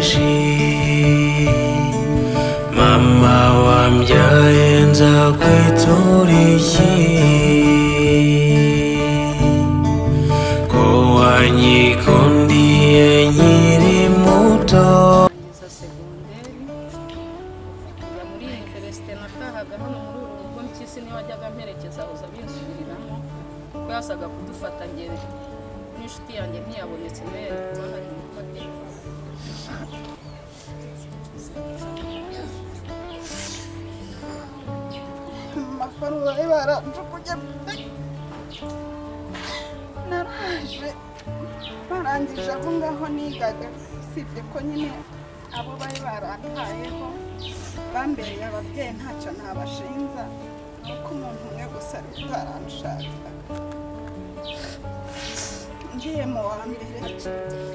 byinshi. Mama wambyaye, nzakwitura iki ko wanyikundiye nkiri muto? Ndangiza segonderi, njya muri université. Natahaga hano muri uru rugo. Mpyisi niwe wajyaga amperekeza, ahoza binsubiriramo kuko yasaga kudufata njye n'inshuti yanjye ntiyabonetse, nayo yari kuba hari muri hoteli. Amafaranga baranjugunye pe. Naraje barangije aho ngaho nigaga, usibye ko nyine abo bari barantayeho bambereye ababyeyi, ntacyo ntabashinza, nuko umuntu umwe gusa ari utaranshaka. Ngiye mu wa mbere,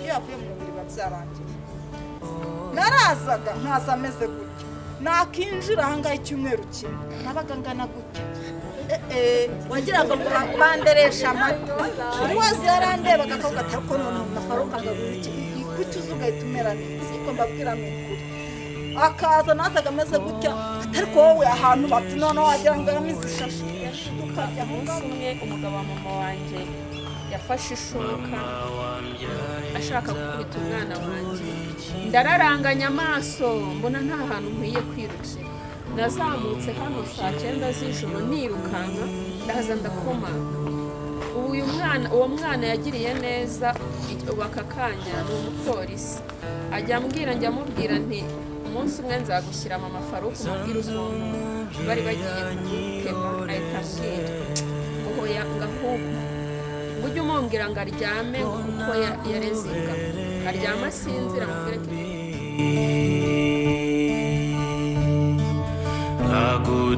Iyo yavuye mu mubiri biba byarangiye. Narazaga nkaza ameze gutya, nakinjira ahangaha icyumweru kimwe nabaga ngana gutya. Wagira ngo banderesha amata. Buri wese yarandebaga akavuga ati: "Ariko none amafaranga angana iki? Kuki uza ugahita umera neza?" Ariko mbabwira ni ukuri, akaza nazaga ameze gutya, ariko wowe ahantu bati noneho wagira ngo yamize ishashi, tukajya aho Umunsi ngaho. umwe umugabo wa mama wanjye yafashe ishoka ashaka gukubita umwana wanjye. Ndararanganya amaso mbona nta hantu nkwiye kwirukira. Nazamutse hano saa 9 z'ijoro nirukanka, ndaza ndakomanga. Ubu uyu mwana, uwo mwana yagiriye neza, ubu aka kanya ni umupolisi. Ajya ambwira, njya amubwira nti: "Umunsi umwe nzagushyira mama Faruku, umubwire ukuntu bari bagiye kumutema." Ahita ambwira ngo hoya, ngo ahubwo ngo ujye umubwira ngo aryame, ngo kuko yareze imbwa, aryame asinzira, amubwire ko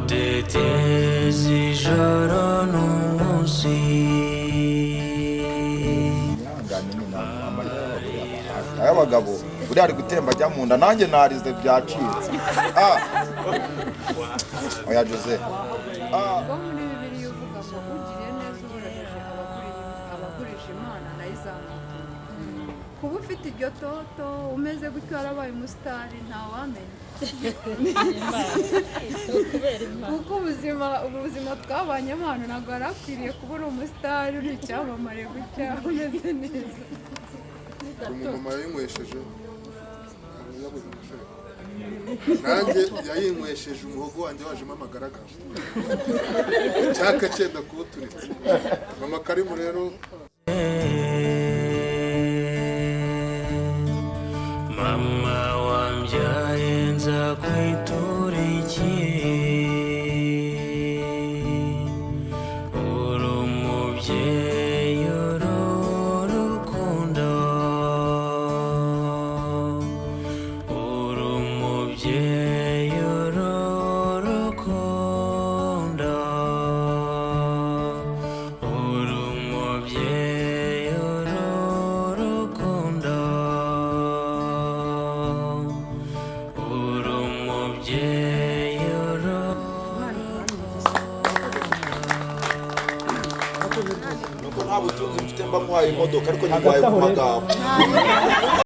Nkaguteteza ijoro n'umunsi. Ihangane nyine, amarira y'abagore aba hafi ay'abagabo. Buriya ari gutemba ajya mu nda, nanjye narize byacitse. Ah. Oya Jose. Wo muri Bibiliya uvuga ngo ugiriye neza uboroheje abagurisha Imana nayo izamutura. Kuba ufite iryo toto umeze gutyo, warabaye umusitari, ntawamenya, kuko ubuzima twabanyemo hano ntabwo wari akwiriye kuba uri umusitari, uri icyamamare gutya, umeze neza. Umumama yayinywesheje yabuze amashereka, nanjye yayinywesheje umuhogo wanjye wajemo amagaragara, icyaka cyenda kuwuturitse. Mama Karimu rero. Mama wambyaye, nzakwitura iki? Uri umubyeyi, uri urukundo, uri umubyeyi, uri urukundo, uri umubyeyi, uri urukundo, uri umubyeyi, uri Nuko nta butunzi mfite mba muhaye imodoka, ariko nyiguhaye ku magambo.